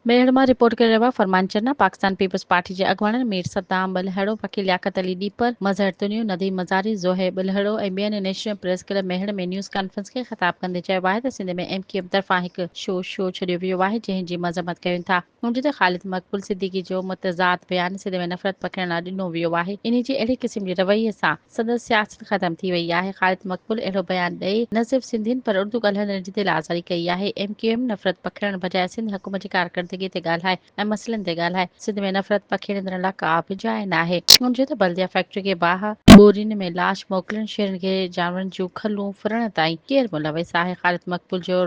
ميهڙ مان رپورٽ ڪري رهيو آهي فرمان چنا، پاڪستان پيپلز پارٽي جي اڳواڻن مير صدام ٻلهڙو، وڪيل لياقت علي ڏيپر، مظهر تنيو، نديم مزاري، زوهيب ٻلهڙو ۽ ٻين national press club Mehar ۾ news conference کي خطاب ڪندي چيو آهي ته سنڌ ۾ ايم ڪيو ايم طرفان هڪ شو شو ڇڏيو ويو آهي جنهن جي مذمت ڪيون ٿا. هن چيو ته خالد مقبول صديقي جو متضاد بيان سنڌ ۾ نفرت پکيڙڻ لاء ڏنو ويو آهي انهي جي اهڙي قسم جي رويي سان سندس سياست ختم ٿي وئي آهي، خالد مقبول اهڙو بيان ڏئي نه صرف سنڌين پر اردو ڳالهائيندڙن جي دل آزاري ڪئي آهي، ايم ڪيو ايم نفرت پکيڙڻ بجاء سنڌ حڪومت جي ڪارڪردگي تي ڳالهائي ۽ مسئلن تي ڳالهائي، سنڌ ۾ نفرت پکيڙيندڙن لاء ڪا به جاء ناهي. هن چيو ته بلديا فيڪٽري کي باهه، ٻورين ۾ لاش موڪلڻ، شهرين کي جانورن جون کلون ڦرڻ تائين ڪير ملوث آهي، خالد مقبول جو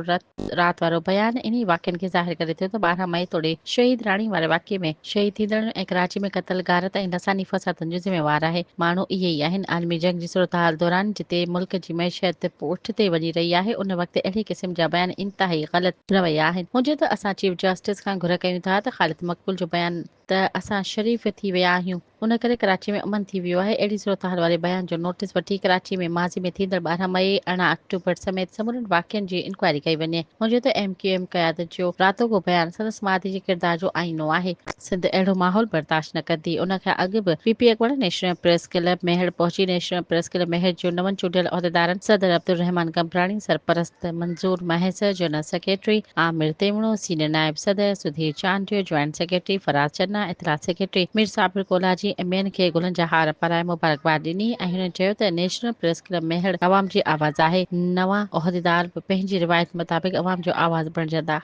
رات وارو بيان انهي واقعن کي ظاهر ڪري ٿو ته 12 مئي توڙي شهيد راڻي واري واقعي ۾ شهيد ٿيندڙن ۽ ڪراچي ۾ قتل غارت ۽ لساني فسادن جو ذميوار آهي ماڻهو اهي ئي آهن عالمي جنگ جي صورتحال دوران جتي ملڪ جي معيشت پٺتي وڃي رهي آهي ان وقت اهڙي قسم جا بيان انتهائي غلط رويا آهن هن چيو ته اسان چيف جسٽس کان گهر ڪيون ٿا ته خالد مقبول جو بيان ته اسان شريف ٿي ويا آهيون ان ڪري ڪراچي ۾ امن ٿي ويو آهي، اهڙي صورتحال واري بيان جو نوٽيس وٺي ڪراچي ۾ ماضي ۾ ٿيندڙ 12 مئي، 18 آڪٽوبر سميت سمورن واقعن جي انڪوائري ڪئي وڃي. هن چيو ته ايم ڪيو ايم قيادت جو راتوڪو بيان سندس ماضي جي ڪردار جو آئينو آهي. سنڌ اهڙو ماحول برداشت نه ڪندي. ان کان اڳ به پي پي اڳواڻ نيشنل پريس ڪلب ميهڙ پهچي نيشنل پريس ڪلب ميهڙ جو نون چونڊيل عهديدارن صدر عبدالرحمان قمبراڻي، سرپرست Manzoor Mahesar, general secretary Amir Tewno, senior نائب صدر سڌير چانڊيو، جوائنٽ سيڪريٽري فراز چنا، اطلاعات سيڪريٽري مير صابر ڪولاجي ۽ ٻين کي گلن جا هار پارائي مبارڪباد ڏني ۽ هنن چيو ته نيشنل پريس ڪلب ميهڙ عوام جي آواز آهي، نوان عهديدار به پنهنجي روايت مطابق عوام جو آواز بڻجندا.